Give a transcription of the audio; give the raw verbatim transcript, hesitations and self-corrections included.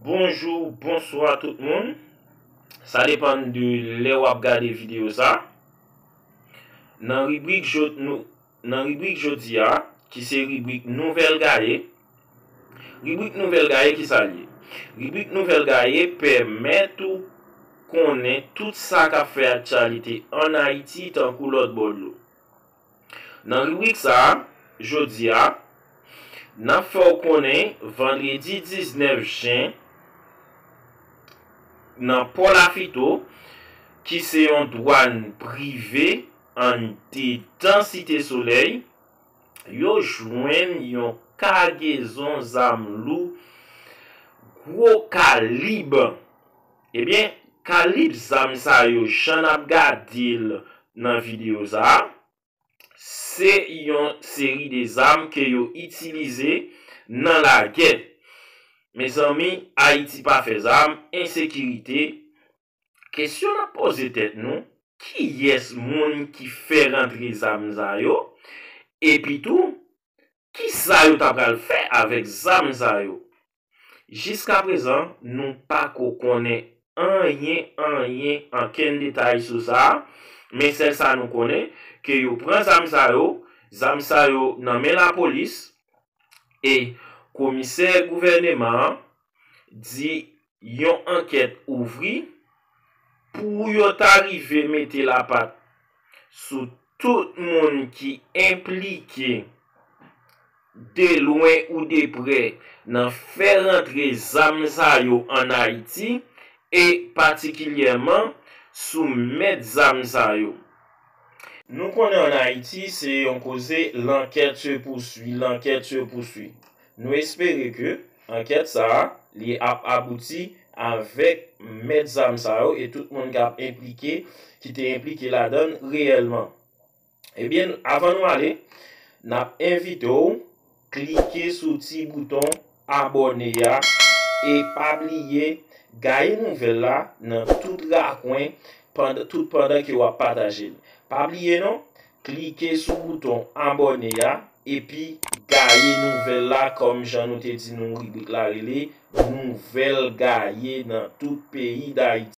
Bonjou, bonswa tout moun. Sa depann de lè w ap gade videyo sa. Nan ribrik jod-, nou, nan ribrik jodi a, ki se ribrik Nouvèl Gaye, ribrik Nouvèl Gaye ki sa l ye? Ribrik Nouvèl Gaye pèmèt ou konnen tout sa k ap fè aktyalite ann Ayiti tankou lòt bò dlo. Nan ribrik sa a, jodi a, n ap fè w konnen vandredi diznèf jen, nan Pò Lafito, ki se yon dwàn prive anndedan Site Solèy, yo jwenn yon kagezon zam lou gwo kalib. Ebyen, kalib zam sa yo, jan n ap gade l nan videyo sa a, se yon seri de zam ke yo itilize nan lagè. Mezanmi, Ayiti pa fè zam, ensekirite. Kesyon n ap poze tèt nou, kiyès moun ki fè rantre zam sa yo? Epi tou, kisa yo ta pral fè avèk zam sa yo? Jiskaprezan, nou pako konnen anyen, anyen, ankenn detay sou sa, men sèl sa nou konnen, ke yo pran zam sa yo, zam sa yo nan men lapolis, e komisè gouvèneman an di yon ankèt ouvri pou yo ta rive mete lapat sou tout moun ki enplike de lwen ou de prè nan fè rantre zam sa yo ann Ayiti, e patikilyèman sou mèt zam sa yo. Nou konnen ann Ayiti, se yon koze, l'enquête se poursuit, l'enquête se poursuit. Nou espere ke ankèt sa a, li ap abouti avèk mèt zam sa yo e tout moun k ap enplike, ki te enplike ladan l reyèlman. Ebyen, avan nou ale, n ap envite w klike sou ti bouton abòne a e pa bliye gaye nouvèl la nan tout rakwen pandan, tout pandan ke w ap pataje l. Pa bliye non, klike sou bouton abòne a epi gaye nouvèl la kòm jan nou te di nou ribrik la rele Nouvèl Gaye nan tout peyi Dayiti.